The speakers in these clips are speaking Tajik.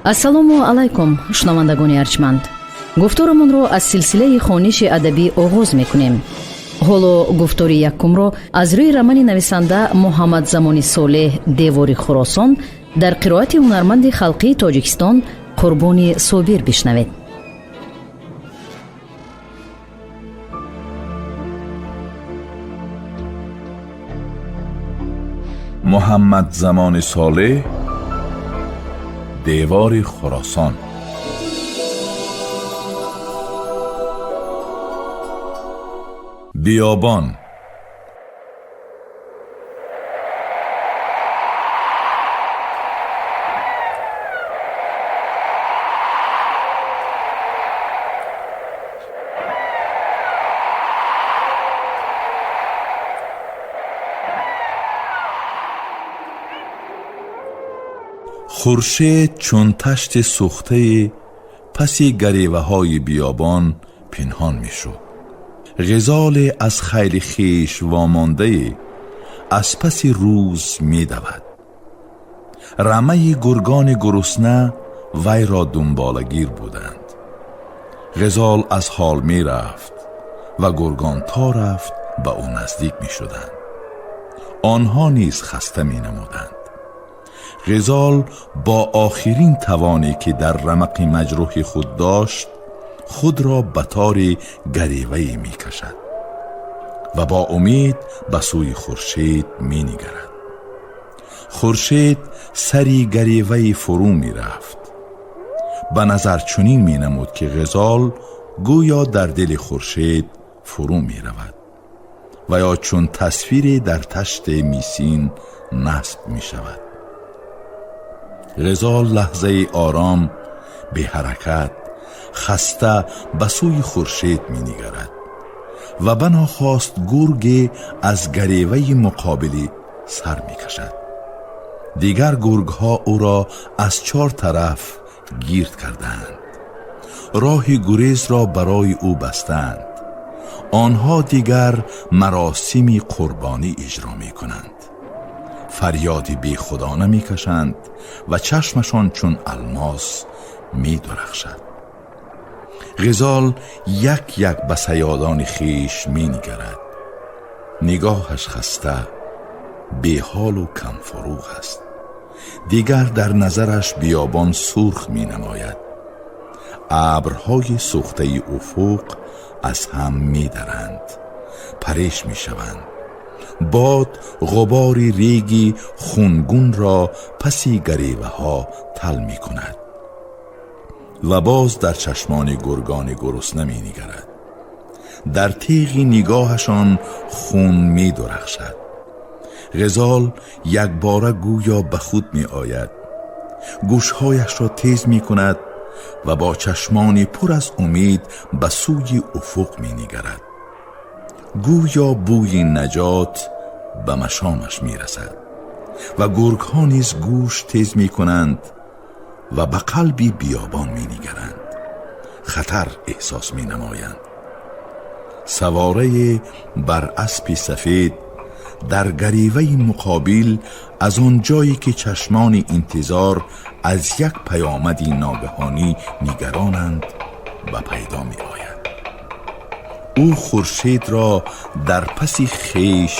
Ассалому алайкум, шунавандагони арҷманд. Гуфторамонро аз силсилаи хониши адабӣ оғоз мекунем. Ҳоло гуфтори якумро аз рӯи романи нависанда Муҳаммадзамони Солеҳ «Девори Хуросон» дар қироати ҳунарманди халқии Тоҷикистон Қурбони Собир бишнавед. Муҳаммадзамони Солеҳ, «Девори Хуросон». Биёбон. Хуршед чун ташти сӯхтаи паси гареваҳои биёбон пинҳон мешуд. Ғизоле аз хайли хеш вомондае аз паси рӯз медавад. Рамаи гургони гурусна вайро дунболагир буданд. Ғизол аз ҳол мерафт ва гургон то рафт ба ӯ наздик мешуданд. Онҳо низ хаста менамуданд. Ғизол бо охирин тавоне, ки дар рамақи маҷрӯҳи худ дошт, худро ба тори гаревае мекашад ва бо умед ба сӯи хуршед менигарад. Хуршед сари гареваи фурӯ мерафт. Ба назар чунин менамуд, ки ғизол гӯё дар дили хуршед фурӯ меравад ва ё чун тасвире дар ташти мисин насб мешавад. Ғизол лаҳзаи ором, беҳаракат, хаста ба сӯи хуршед менигарад ва банохост гурге аз гареваи муқобилӣ сар мекашад. Дигар гургҳо ӯро аз чор тараф гирд кардаанд, роҳи гурезро барои ӯ бастаанд. Онҳо дигар маросими қурбонӣ иҷро мекунанд, фарёди бехудона мекашанд ва чашмашон чун алмос медурахшад. Ғизол як як ба саёдони хеш менигарад. Нигоҳаш хаста, беҳолу камфуруғ аст. Дигар дар назараш биёбон сурх менамояд. Абрҳои сӯхтаи уфуқ аз ҳам медаранд, пареш мешаванд. Бод ғубори реги хунгунро паси гареваҳо тал мекунад ва боз дар чашмони гургони гурусна менигарад. Дар теғи нигоҳашон хун медурахшад. Ғизол якбора гӯё ба худ меояд, гӯшҳояшро тез мекунад ва бо чашмони пур аз умед ба сӯи уфуқ менигарад. Гӯё бӯи наҷот ба машомаш мерасад ва гургҳо низ гӯш тез мекунанд ва ба қалби биёбон менигаранд, хатар эҳсос менамоянд. Саворае бар аспи сафед дар гареваи муқобил, аз он ҷое ки чашмони интизор аз як паёмади ногаҳонӣ нигаронанд, ба пайдо меояд. Ӯ хуршедро дар паси хеш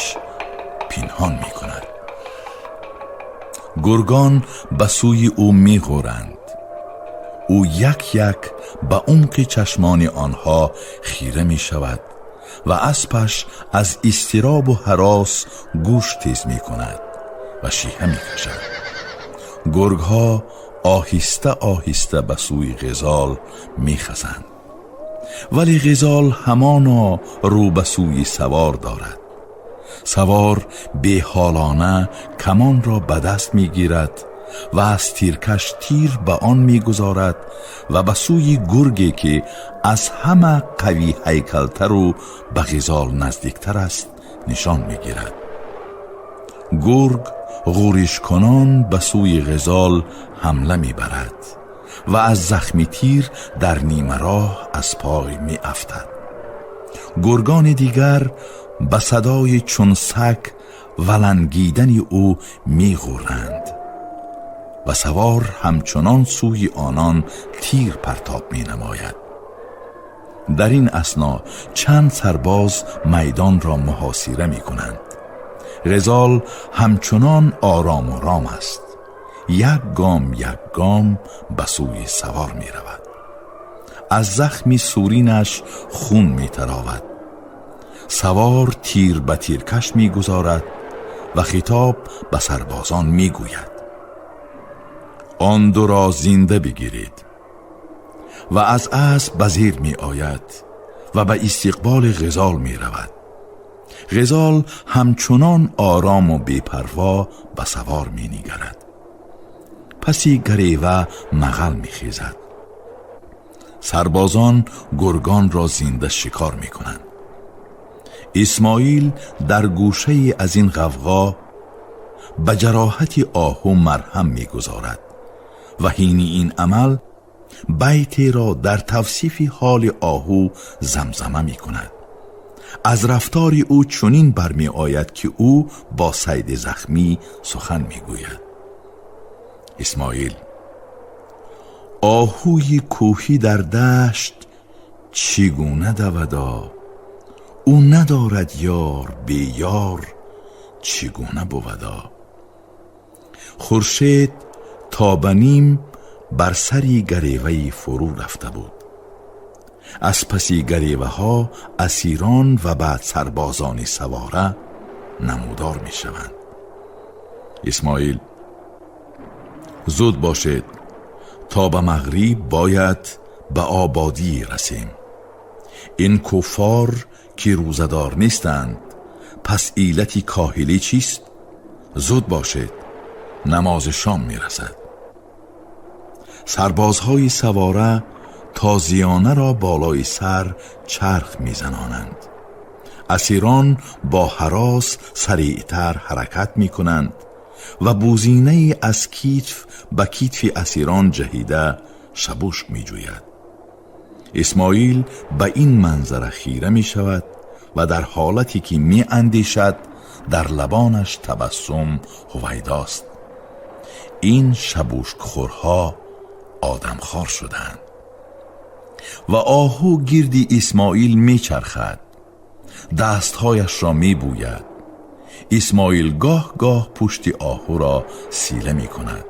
пинҳон мекунад. Гургон ба сӯи ӯ меғӯранд. Ӯ як як ба умқи чашмони онҳо хира мешавад ва аспаш аз изтиробу ҳарос гӯш тез мекунад ва шиҳа мекашад. Гургҳо оҳиста оҳиста ба сӯи ғизол мехазанд, вале ғизол ҳамоно рӯ ба сӯи савор дорад. Савор беҳолона камонро ба даст мегирад ва аз тиркаш тир ба он мегузорад ва ба сӯи гурге, ки аз ҳама қавӣ ҳайкалтару ба ғизол наздиктар аст, нишон мегирад. Гург ғӯришкунон ба сӯи ғизол ҳамла мебарад ва аз захми тир дар нимароҳ аз пой меафтад. Гургони дигар ба садои чун саг валангидани ӯ меғӯранд. و سوار همچنان سوی آنان تیر پرتاب می نماید. در این اثنا چند سرباز میدان را محاصره می کنند. غزال همچنان آرام و رام است. یک گام یک گام به سوی سوار می رود. از زخمی سورینش خون می تراود. سوار تیر به تیرکش می گذارد و خطاب به سربازان می گوید: آن دو را زنده بگیرید. و از اسب به زیر می آید و به استقبال غزال می رود. غزال همچنان آرام و بی‌پروا به سوار می نگرد. پسی گریوه مغل می خیزد. سربازان گرگان را زنده شکار می کنند. اسماعیل در گوشه از این غوغا به جراحت آهو مرهم می گذارد و حین این عمل بیتی را در توصیف حال آهو زمزمه می کند. از رفتار او چنین برمی آید که او با صید زخمی سخن می گوید. اسماعیل: آهوی کوهی در دشت چگونه دودا، او ندارد یار بی یار چگونه بودا. خورشید تا به نیم بر سری گریوه فرو رفته بود. از پسی گریوه ها اسیران و بعد سربازان سواره نمودار می شوند. اسماعیل: زود باشید، تا به مغرب باید به آبادی رسیم. این کفار که روزدار نیستند، پس علت کاهلی چیست؟ زود باشید، نماز شام می رسد. سربازهای سواره تازیانه را بالای سر چرخ می زنانند. اسیران با هراس سریعتر حرکت می کنند و بوزینه از کتف به کتف اسیران جهیده شبوشک می جوید. اسماعیل به این منظره خیره می شود و در حالتی که می اندیشد در لبانش تبسم هویداست. این شبوشک خورها آدمخوار شدند. و آهو گیردی اسماعیل می چرخد، دستهایش را می بوید. اسماعیل گاه گاه پشت آهو را سیله می کند.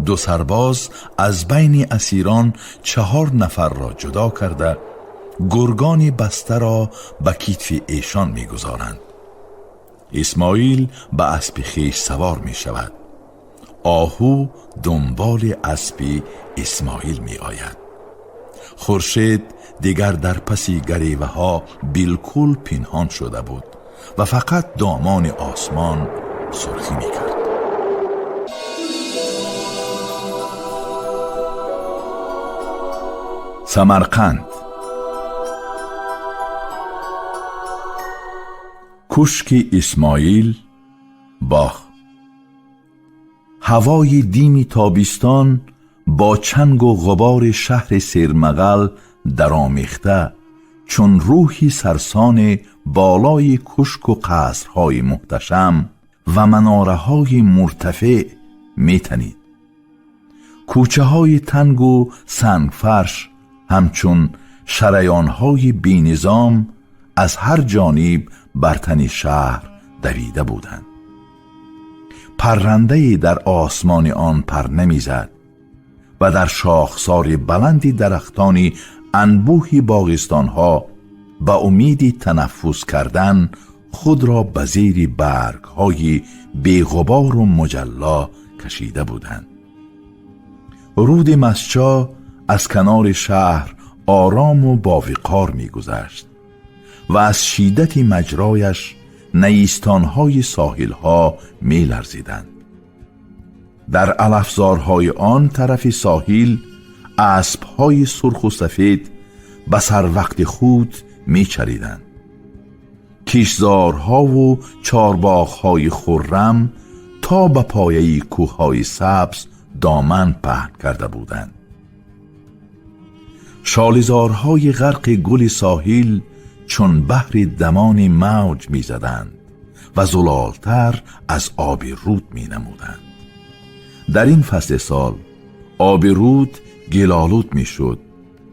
دو سرباز از بین اسیران 4 نفر را جدا کرده گرگان بسته را به کتف ایشان می گذارند. اسماعیل به اسب خویش سوار می شود. آهو دنبال اسب اسماعیل می آید. خورشید دیگر در پس گریوه ها بالکل پنهان شده بود و فقط دامان آسمان سرخی می کرد. سمرقند، کشک اسماعیل، باغ. هوای دیم تابستان با چنگ و غبار شهر سیرمغل درآمیخته چون روحی سرسان بالای کشک و قصرهای محتشم و مناره‌های مرتفع میتنید. کوچه های تنگ و سنگفرش همچون شریانهای بینظام از هر جانب بر تن شهر دویده بودند. پرنده‌ای در آسمان آن پر نمیزد و در شاخسار بلندی درختانی انبوهی باغستانها با امید تنفس کردن خود را به زیر برگ‌های بی‌غبار و مجلا کشیده بودند. رود مسچا از کنار شهر آرام و باوقار می‌گذشت و از شدت مجرایش نیستان‌های ساحل‌ها می‌لرزیدند. در علفزارهای آن طرف ساحل اسب‌های سرخ و سفید به سر وقت خود می‌چریدند. کشتزارها و چارباغ‌های خرم تا به پایه کوه‌های سبز دامن پهن کرده بودند. شاله‌زارهای غرق گل ساحل چون بحر دمان موج می‌زدند و زلالتر از آب رود می‌نمودند. Дар ин фасли сол оби руд гилолуд мешуд,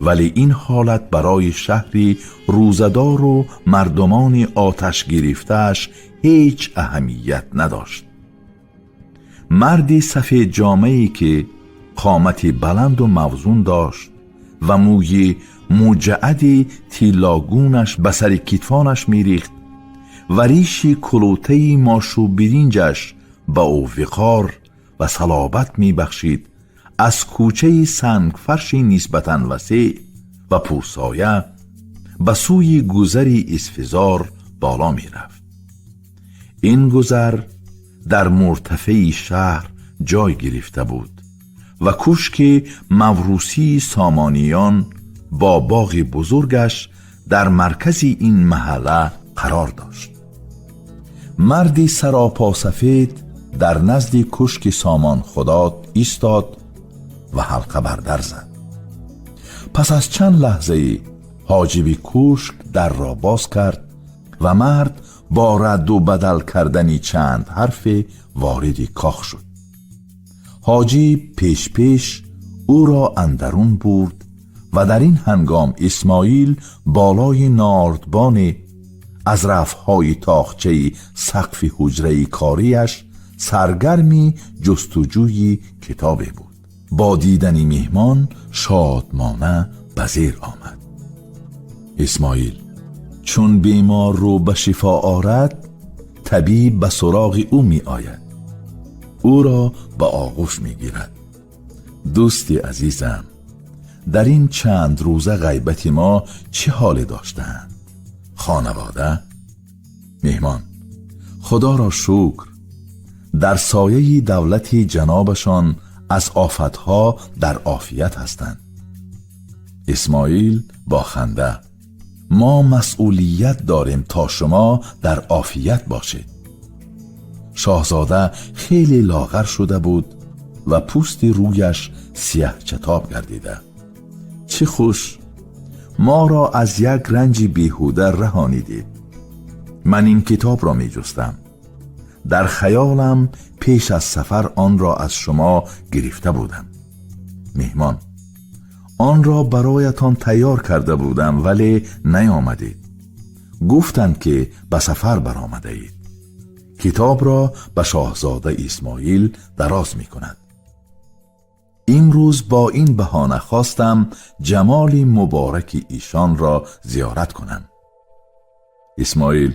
вале ин ҳолат барои шаҳри рӯзадору мардумони оташ гирифтааш ҳеҷ аҳамият надошт. Марди сафедҷомае ки қомати баланду мавзун дошт ва мӯи муҷаъади тиллогунаш ба сари китфонаш мерихт ва риши кулутаи мошу биринҷаш ба ӯ виқор ва салобат мебахшид, аз кӯчаи сангфарши нисбатан васеъ ва пурсоя ба сӯи гузари Исфизор боло мерафт. Ин гузар дар муртафеи шаҳр ҷой гирифта буд ва кӯшки маврусии Сомониён бо боғи бузургаш дар маркази ин маҳалла қарор дошт. Марди саропосафед дар назди кӯшки Сомон Худод истод ва ҳалқа бар дар зад. Пас аз чанд лаҳзае ҳоҷиби кӯшк дарро боз кард ва мард бо радду бадал кардани чанд ҳарфе вориди кох шуд. Ҳоҷиб пеш-пеш ӯро андарун бурд ва дар ин ҳангом Исмоил болои нордбоне аз рафҳои тоқчаи сақфи ҳуҷраи кориаш саргарми ҷустуҷӯи китобе буд. Бо дидани меҳмон шодмона ба зер омад. Исмоил: чун бемор рӯ ба шифо орад, табиб ба суроғи ӯ меояд, ӯро ба оғӯш мегирад. Дӯсти азизам, дар ин чанд рӯза ғайбати мо чӣ ҳоле доштаанд? Хонавода? Меҳмон: худоро шукр, дар сояи давлати ҷанобашон аз офатҳо дар офият ҳастанд. Исмоил бо ханда: мо масъулият дорем то шумо дар офият бошед. Шоҳзода хеле лоғар шуда буд ва пӯсти рӯяш сиёҳчатоб гардида. Чӣ хуш, моро аз як ранҷи беҳуда раҳонидед. Ман ин китобро меҷустам. Дар хаёлам пеш аз сафар онро аз шумо гирифта будам. Меҳмон: онро бароятон тайёр карда будам, вале наёмадед. Гуфтанд ки ба сафар баромадаед. Китобро ба шоҳзода Исмоил дароз мекунад. Имрӯз бо ин баҳона хостам ҷамоли мубораки ишонро зиёрат кунам. Исмоил: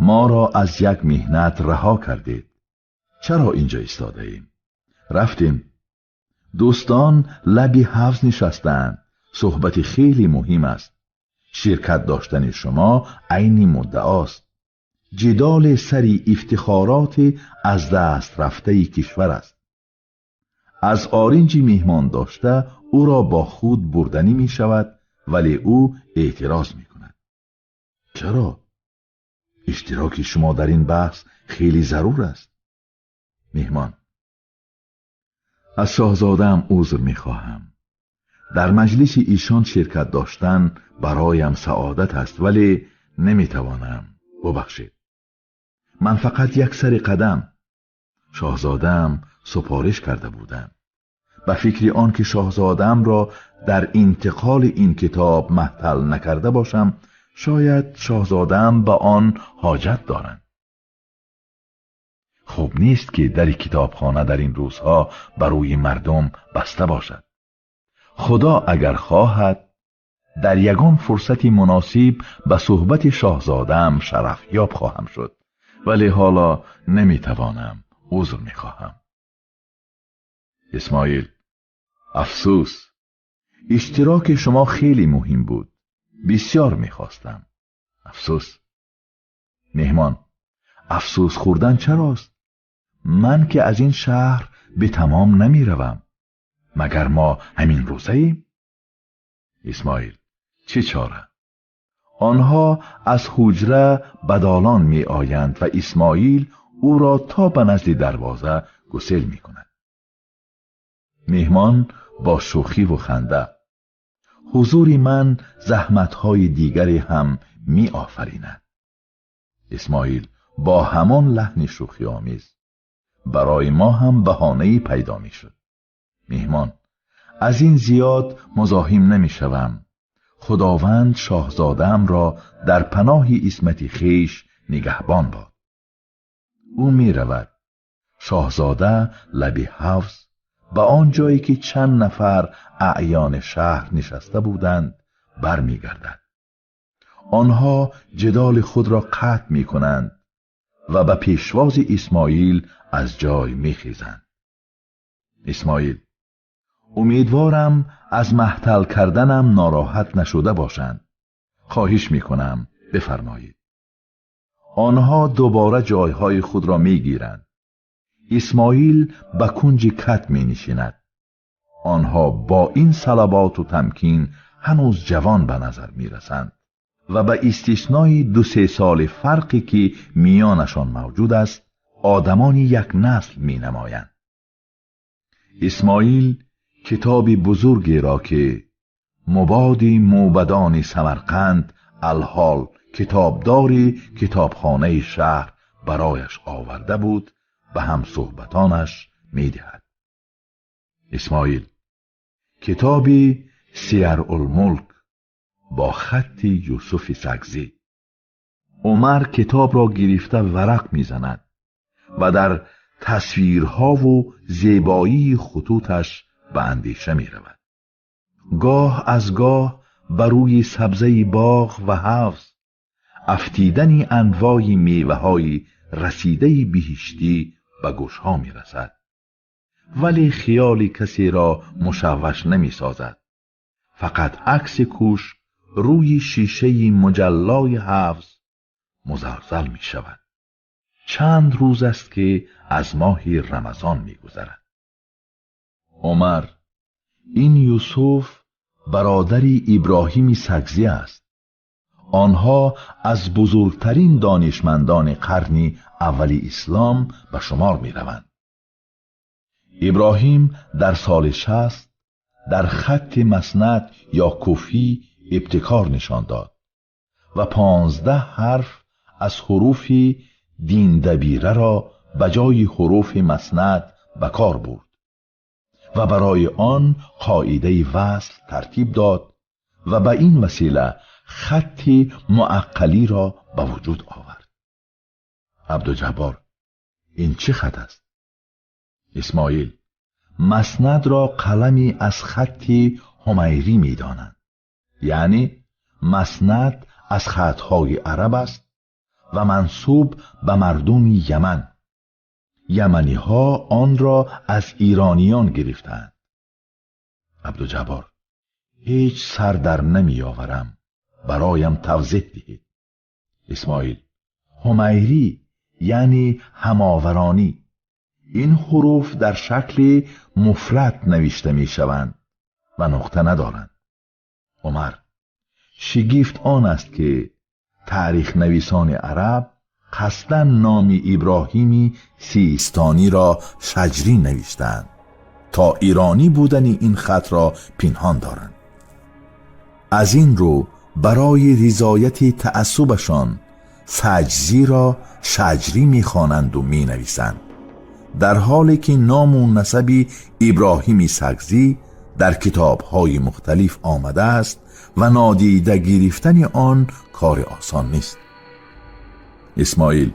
моро аз як меҳнат раҳо кардед. Чаро инҷо истодаем? Рафтем. Дӯстон лаби ҳавз нишастаанд. Суҳбати хеле муҳим аст. Ширкат доштани шумо айни муддаост. Ҷидоли сари ифтихороти аз даст рафтаи кишвар аст. Аз оринҷи меҳмон дошта ӯро бо худ бурданӣ мешавад, вале ӯ эътироз мекунад. Чаро? Иштироки шумо дар ин баҳс хеле зарур аст. Меҳмон: аз шоҳзодаам узр мехоҳам. Дар маҷлиси ишон ширкат доштан бароям саодат аст, вале наметавонам. Бубахшед. Ман фақат як сари қадам. Шоҳзодаам супориш карда будам. Ба фикри он ки шоҳзодаамро дар интиқоли ин китоб маҳтал накарда бошам, шояд шоҳзодаам ба он ҳоҷат доранд. Хуб нест ки дари китобхона дар ин рӯзҳо ба рӯи мардум баста бошад. Худо агар хоҳад, дар ягон фурсати муносиб ба суҳбати шоҳзодаам шарафёб хоҳам шуд, вале ҳоло наметавонам, узр мехоҳам. Исмоил: афсӯс, иштироки шумо хеле муҳим буд. Бисёр мехостам. Афсӯс. Меҳмон: афсӯс хӯрдан чарост? Ман ки аз ин шаҳр бе тамом намеравам. Магар мо ҳамин рӯзаем? Исмоил: чӣ чора? Онҳо аз ҳуҷра ба долон меоянд ва Исмоил ӯро то ба назди дарвоза гусел мекунад. Меҳмон бо шӯхиву ханда: ҳузури ман заҳматҳои дигаре ҳам меофаринад. Исмоил бо ҳамон лаҳни шӯхиомез: Барои мо ҳам баҳонае пайдо мешуд. Меҳмон: аз ин зиёд музоҳим намешавам. Худованд шоҳзодаамро дар паноҳи исмати хеш нигаҳбон бод. Ӯ меравад. Шоҳзода лаби ҳавз ба он ҷое ки чанд нафар аъёни шаҳр нишаста буданд бармегардад. Онҳо ҷидоли худро қатъ мекунанд ва ба пешвози Исмоил аз ҷой мехезанд. Исмоил: умедворам аз маҳтал карданам нороҳат нашуда бошанд. Хоҳиш мекунам, бифармоед. Онҳо дубора ҷойҳои худро мегиранд. Исмоил ба кунҷи кат менишинад. Онҳо бо ин салаботу тамкин ҳанӯз ҷавон ба назар мерасанд ва ба истиснои 2-3 соли фарқе ки миёнашон мавҷуд аст, одамони як насл менамоянд. Исмоил китоби бузургеро ки мубоди мӯбадони Самарқанд алҳол китобдори китобхонаи шаҳр барояш оварда буд, ба ҳамсӯҳбатонаш медиҳад. Исмоил: китоби Сияр-ул-Мулк бо хатти Юсуфи Сагзӣ. Умар китобро гирифта варақ мезанад ва дар тасвирҳову зебоии хутуташ ба андеша меравад. Гоҳ аз гоҳ ба рӯи сабзаи боғ ва ҳавз афтидани анвои меваҳои расидаи биҳиштӣ ба гӯшҳо мерасад, вале хиёли касеро мушавваш намесозад. Фақат акси кӯшк рӯи шишаи муҷаллои ҳавз музалзал мешавад. Чанд рӯз аст ки аз моҳи Рамазон мегузарад. Умар: ин Юсуф бародари Иброҳими Сагзӣ аст. Онҳо аз бузургтарин донишмандони қарни аввали ислом ба шумор мераванд. Иброҳим дар соли 60 дар хатти маснад ё куфӣ ибтикор нишон дод ва 15 ҳарф аз ҳуруфи диндабираро ба ҷои ҳуруфи маснад ба кор бурд ва барои он қоидаи васл тартиб дод ва ба ин васила хатти муаққалиро ба вуҷуд овард. Абдуҷаббор: ин чӣ хат аст? Исмоил: маснадро қалами аз хатти ҳумайрӣ медонанд. Яъне маснад аз хатҳои араб аст ва мансуб ба мардуми Яман. Яманиҳо онро аз ирониён гирифтаанд. Абдуҷаббор: ҳеҷ сар дар намеоварам, бароям тавзеҳ диҳед. Исмоил: ҳумайрӣ яъне ҳамоваронӣ. Ин ҳуруф дар шакли муфрад навишта мешаванд ва нуқта надоранд. Умар: шигифт он аст ки таърихнависони араб қасдан номи Иброҳими Систониро шаҷрӣ навиштаанд то иронӣ будани ин хатро пинҳон доранд. Аз ин рӯ барои ризояти таассубашон саҷзиро шаҷрӣ мехонанду менависанд, дар ҳоле ки ному насаби Иброҳими Сагзӣ дар китобҳои мухталиф омадааст ва нодида гирифтани он кори осон нест. Исмоил: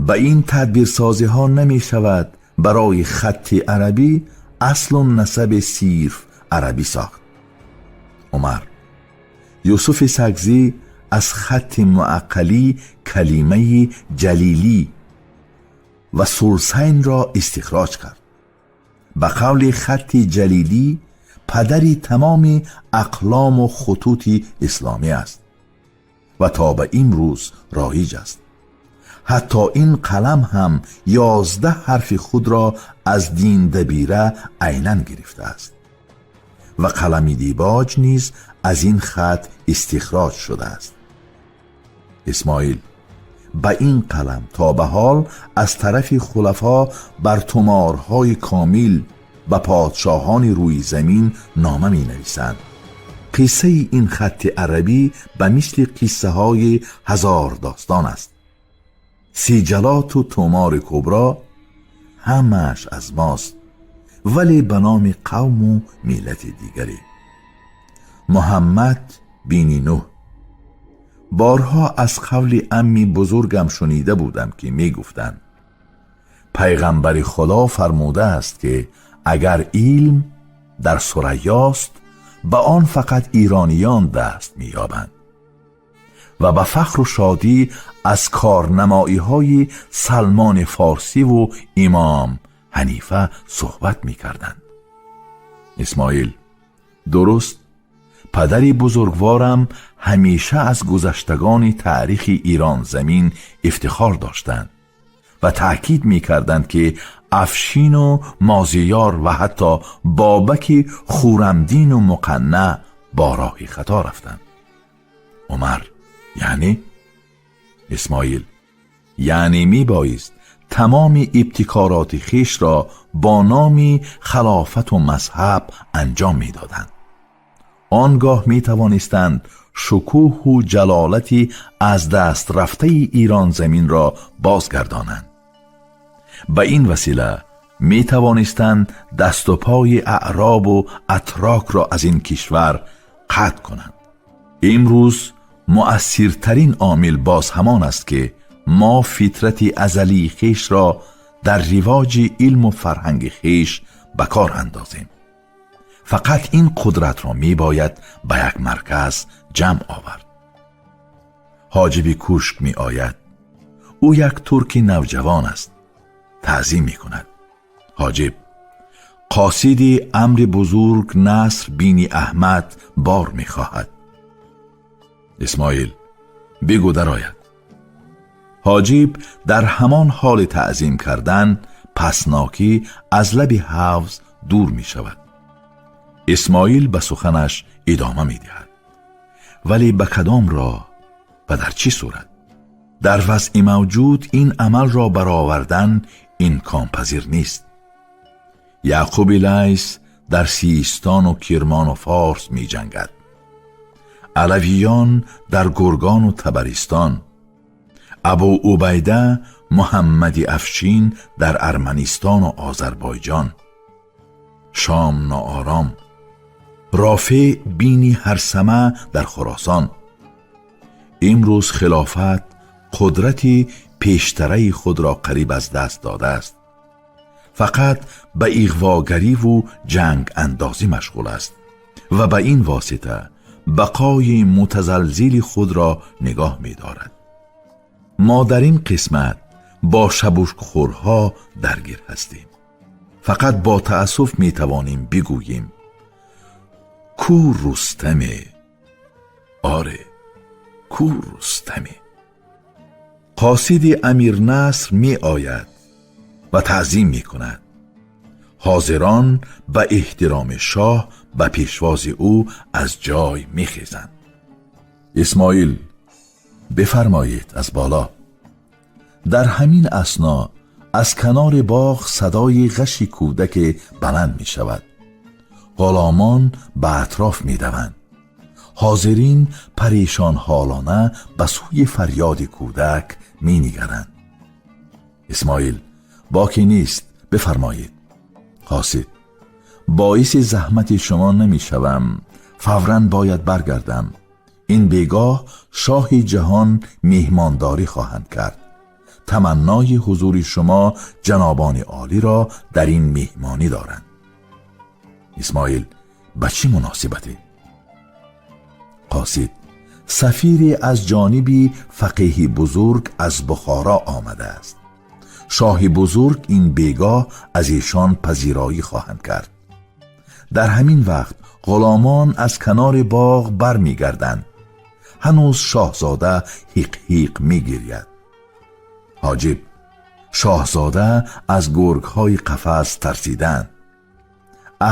ба ин тадбирсозиҳо намешавад барои хатти арабӣ аслу насаби сирф арабӣ сохт. Умар: Юсуфи Сагзӣ аз хатти муаққалӣ калимаи ҷалилӣ ва сулсайнро истихроҷ кард. Ба қавли хатти ҷалилӣ падари тамоми ақлому хутути исломӣ аст ва то ба имрӯз роиҷ аст. Ҳатто ин қалам ҳам 11 ҳарфи худро аз диндабира айнан гирифтааст ва қалами дибоҷ низ аз ин хат истихроҷ шудааст. Исмоил: ба ин қалам то ба ҳол аз тарафи хулафо бар туморҳои комил ба подшоҳони рӯи замин нома менависанд. Қиссаи ин хатти арабӣ ба мисли қиссаҳои ҳазор достон аст. Сиҷалоту тумори кубро Ҳамааш аз мост, вале ба номи қавму миллати дигаре. Муҳаммад бини Нӯҳ. Борҳо аз қавли амми бузургам шунида будам, ки мегуфтанд: пайғамбари Худо фармудааст, ки агар илм дар Сурайёст, ба он фақат эрониён даст меёбанд, ва ба фахру шодӣ аз корнамоиҳои Салмони Форсиву Имом Ҳанифа суҳбат мекарданд. Исмоил: дуруст, падари бузургворам ҳамеша аз гузаштагони таърихи Иронзамин ифтихор доштанд ва таъкид мекарданд, ки Афшину Мозиёр ва ҳатто Бобаки Хурамдину Муқанна бо роҳи хато рафтанд. Умар: яъне? Исмоил: яъне мебоист тамоми ибтикороти хешро бо номи халофату мазҳаб анҷом медоданд. Он гоҳ метавонистанд шукӯҳу ҷалолати аз даст рафтаи Иронзаминро бозгардонанд. Ба ин васила метавонистанд дасту пои аъробу атрокро аз ин кишвар қатъ кунанд. Имрӯз муассиртарин омил боз ҳамон аст, ки мо фитрати азалии хешро дар ривоҷи илму фарҳанги хеш ба кор андозем. Фақат ин қудратро мебояд ба як марказ ҷамъ овард. Ҳоҷиби кӯшк меояд. Ӯ як турки навҷавон аст. Таъзим мекунад. Ҳоҷиб: қосиди амри бузург Наср бини Аҳмад бор мехоҳад. Исмоил: бигӯ дарояд. Ҳоҷиб дар ҳамон ҳоли таъзим кардан паснокӣ аз лаби ҳавз дур мешавад. Исмоил ба суханаш идома медиҳад: вале ба кадом роҳ ва дар чӣ сурат? Дар вазъи мавҷуд ин амалро баровардан имконпазир нест. Яъқуби Лайс дар Систону Кирмону Форс меҷангад, алавиён дар Гургону Табаристон, Абу Убайда Муҳаммади Афшин дар Арманистону Озарбойҷон. Шом ноором, Рофеъ бини Ҳарсама дар Хуросон. Имрӯз хилофат қудрати пештараи худро қариб аз даст додааст, фақат ба иғвогариву ҷангандозӣ машғул аст ва ба ин восита бақои мутазалзили худро нигоҳ медорад. Мо дар ин қисмат бо шабушкхӯрҳо даргир ҳастем. Фақат бо таассуф метавонем бигӯем: ку Рустаме? Оре, ку Рустаме? Қосиди Амир Наср меояд ва таъзим мекунад. Ҳозирон ба эҳтироми шоҳ ба пешвози ӯ аз ҷой мехезанд. Исмоил: бифармоед аз боло. Дар ҳамин асно аз канори боғ садои ғаши кӯдаке баланд мешавад. Ғуломон ба атроф медаванд. Ҳозирин парешонҳолона ба сӯи фарёди кӯдак менигаранд. Исмоил: боке нест, бифармоед. Қосид: боиси заҳмати шумо намешавам, фавран бояд баргардам. Ин бегоҳ шоҳи ҷаҳон меҳмондорӣ хоҳанд кард. Таманнои ҳузури шумо ҷанобони олиро дар ин меҳмонӣ доранд. Исмоил: ба чӣ муносибате? Қосид: сафире аз ҷониби фақеҳи бузург аз Бухоро омадааст. Шоҳи бузург ин бегоҳ аз эшон пазироӣ хоҳанд кард. Дар ҳамин вақт ғуломон аз канори боғ бармегарданд. Ҳанӯз шоҳзода ҳиқ-ҳиқ мегиряд. Ҳоҷиб: шоҳзода аз гургҳои қафас тарсиданд.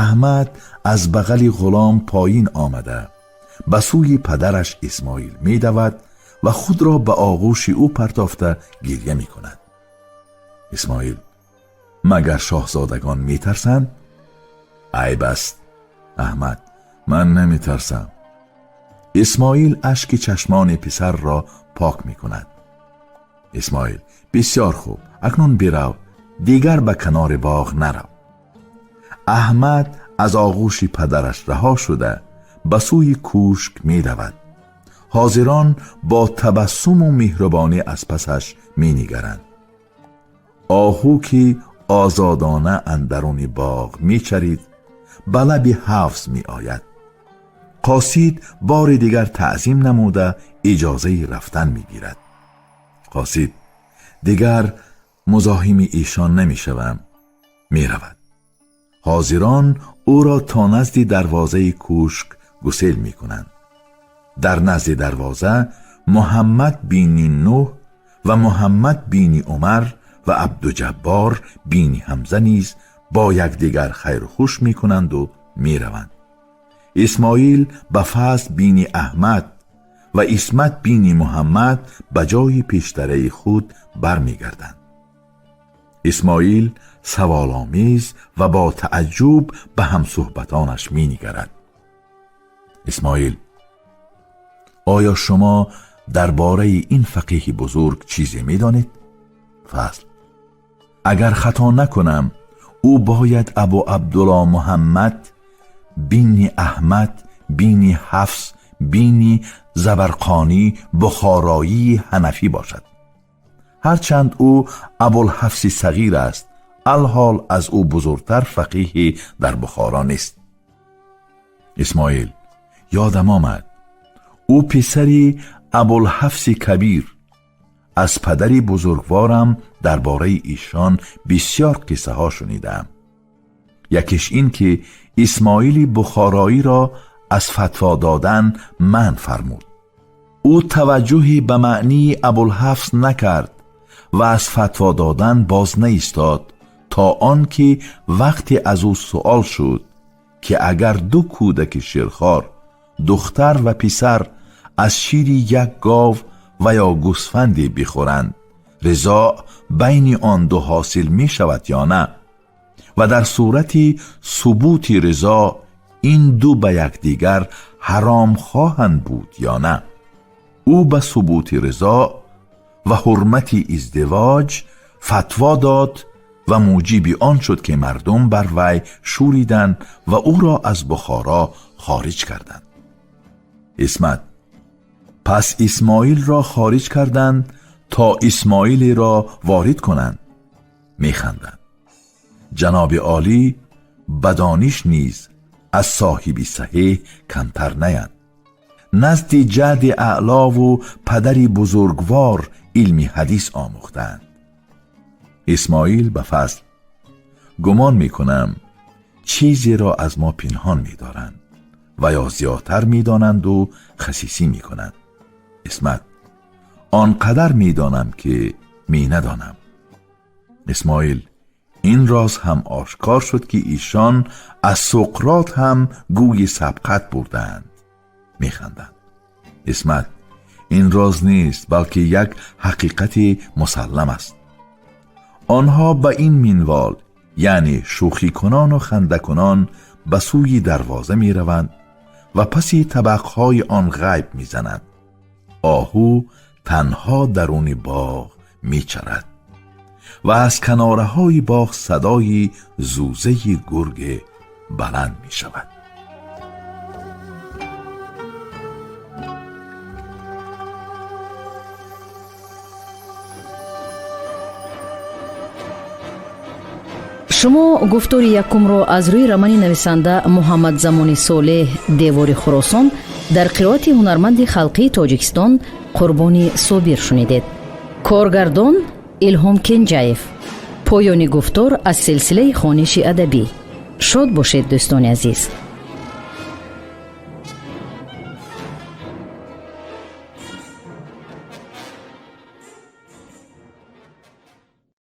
Аҳмад аз бағали ғулом поин омада, ба сӯи падараш Исмоил медавад ва худро ба оғӯши ӯ партофта гиря мекунад. Исмоил: магар шоҳзодагон метарсанд? Айб аст, Аҳмад, ман наметарсам. Исмоил ашки чашмони писарро пок мекунад. Исмоил: бисёр хуб, акнун бирав. Дигар ба канори боғ нарав. Аҳмад аз оғӯши падараш раҳо шуда ба сӯи кӯшк меравад. Ҳозирон бо табассуму меҳрубонӣ аз пасаш менигаранд. Оҳу ки озодона андаруни боғ мечарид, ба лаби ҳавз меояд. Қосид бори дигар таъзим намуда иҷозаи рафтан мегирад. Қосид: дигар музоҳими эшон намешавам. Меравад. Ҳозирон ӯро то назди дарвозаи кӯшк гусел мекунанд. Дар назди дарвоза Муҳаммад бини Нӯҳ ва Муҳаммад бини Умар ва Абдуҷаббор бини Ҳамза низ бо якдигар хайру хуш мекунанду мераванд. Исмоил ба Фазл бини Аҳмад ва Исмат бини Муҳаммад ба ҷои пештараи худ бармегарданд. Исмоил саволомез ва бо тааҷҷуб ба ҳамсӯҳбатонаш менигарад. Исмоил: оё шумо дар бораи ин фақеҳи бузург чизе медонед? Фазл: агар хато накунам, ӯ бояд Абу Абдулло Муҳаммад бини Аҳмад бини Ҳафс бини Забарқонӣ бухороии ҳанафӣ бошад. Ҳарчанд ӯ Абулҳафси Сағир аст, алҳол аз ӯ бузургтар фақиҳе дар Бухоро нест. Исмоил: ёдам омад, ӯ писари Абулҳафси Кабир. Аз падари бузургворам дар бораи эшон бисёр қиссаҳо шунидаам. Якеш ин ки Исмоили Бухороиро аз фатво додан манъ фармуд. Ӯ таваҷҷӯҳе ба маънии Абулҳафс накард ва аз фатво додан боз наистод, то он ки вақте аз ӯ суол шуд, ки агар ду кӯдаки ширхор, духтар ва писар, аз шири як гов ва ё гӯсфанде бихӯранд, ризоъ байни он ду ҳосил мешавад ё на, ва дар сурати субути ризоъ ин ду ба якдигар ҳаром хоҳанд буд ё на, ӯ ба субути ризоъ ва ҳурмати издивоҷ фатво дод ва муҷиби он шуд, ки мардум бар вай шӯриданд ва ӯро аз Бухоро хориҷ карданд. Исмат: пас Исмоилро хориҷ карданд, то Исмоилеро ворид кунанд. Механданд. Ҷаноби олӣ ба дониш низ аз соҳиби саҳеҳ камтар наянд. Назди ҷадди аълову падари бузургвор илми ҳадис омӯхтаанд. Исмоил ба Фазл: гумон мекунам, чизеро аз мо пинҳон медоранд ва ё зиёдтар медонанду хасисӣ мекунанд. Исмат: он қадар медонам, ки менадонам. Исмоил: ин роз ҳам ошкор шуд, ки эшон аз Суқрот ҳам гӯи сабқат бурдаанд. Механданд. Исмат: ин роз нест, балки як ҳақиқати мусаллам аст. Онҳо ба ин минвол, яъне шӯхикунону хандакунон, ба сӯи дарвоза мераванд ва паси табақҳои он ғайб мезананд. Оҳу танҳо даруни боғ мечарад ва аз канораҳои боғ садои зӯзаи гурге баланд мешавад. Шумо гуфтори якумро аз рӯи романи нависанда Муҳаммадзамони Солеҳ «Девори Хуросон» дар қироати ҳунарманди халқии Тоҷикистон Қурбони Собир шунидед. Коргардон Илҳом Кенҷаев. Поёни гуфтор аз силсилаи хониши адабӣ. Шод бошед, дӯстони азиз.